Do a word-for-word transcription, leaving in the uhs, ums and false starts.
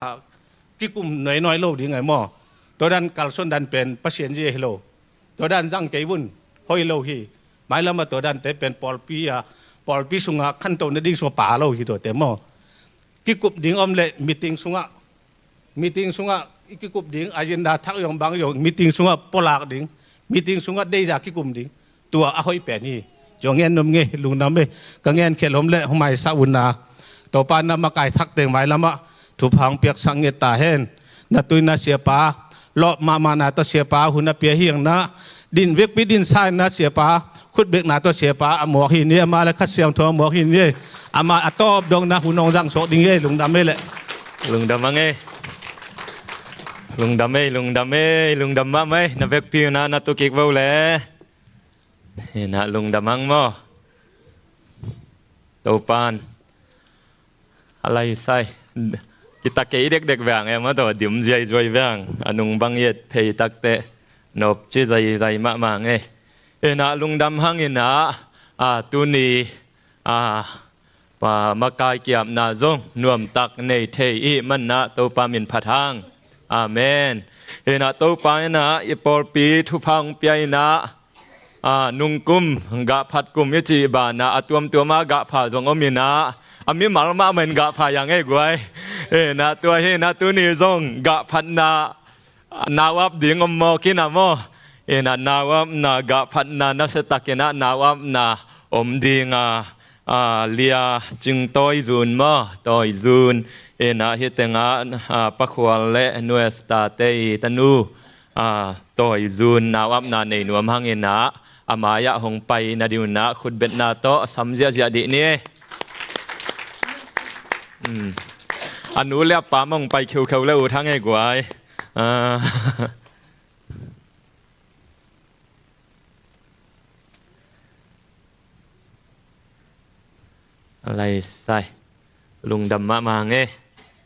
a, kikum nuainoi lo ding ai maw. Tua dan kalsuan dan pen Pasian zia hi lo. Tua dan zang kei vun hoih lo hi. Mailam a tua dante pen pawlpi a, pawlpi sungah khantohna ding sungah pha lo hi tuate maw. Kikup ding om leh meeting sungah, meeting sungah i kikup ding, agenda thak zong bang zong meeting sungah pawlak ding, meeting sungah deihzah kikum ding. Tua a hoih pen hi. Zong ngen num nge, lungdam e. Ka ngen khelh om leh hong maisak un na. Topa na makai thak teng mailam ah thupha hong piaksak nget ta hen. Na tui na siapa, lawp mahmah na tawh siapa hun a pia hi hang na. Din vekpi din sa in na siapa, khutbekna tawh siapa a muak hi ni, amah le Kha Siangtho a muak hi ni. Amah a tawp dong na hun hong zang suak ding hi, lungdam e leh. Lungdam ang e. Lungdam e, lungdam e, lungdam mahmah e. Na vekpi na na tu kik vo le. Hi na lungdam ang maw. Topan a lai sai. Kita kei dekdek veng e maw, tua dim ziaizuai veng. A nung bang yet phei takte nop ci zaizai mahmah nge. Ina lungdam hang ina, a, tuni, a, pa makai kiapna zong nuamtak nei thei i manna Topa min phat hang. Amen. Ina Topa ina i pawlpi thupha hong pia ina, a, nungkum gahphat kum i cih bana a tuamtuama gahpha zong om ina, a mimal mahmah in gahpha yang ei guai. Ina tua hi ina tuni zong gahphatna nauap ding om mawk ina maw. Ina nauapna gahphatna nasiatak ina nauapna om dinga, a, Lia Cing Tawi Zun maw, Tawi Zun. Ina hitenga, a, Pakhual le Nuesta te i tanu, a, Tawi Zun nauapna nei nuam hang ina, a mai-ah hong pai na ding ina khutbetna tawh a sam ziahziah dih ni. Hmm. A nu le a pa mah hong pai kheukheu le ut hang ei guai. A. A lai sai. Lungdam mahmah nge.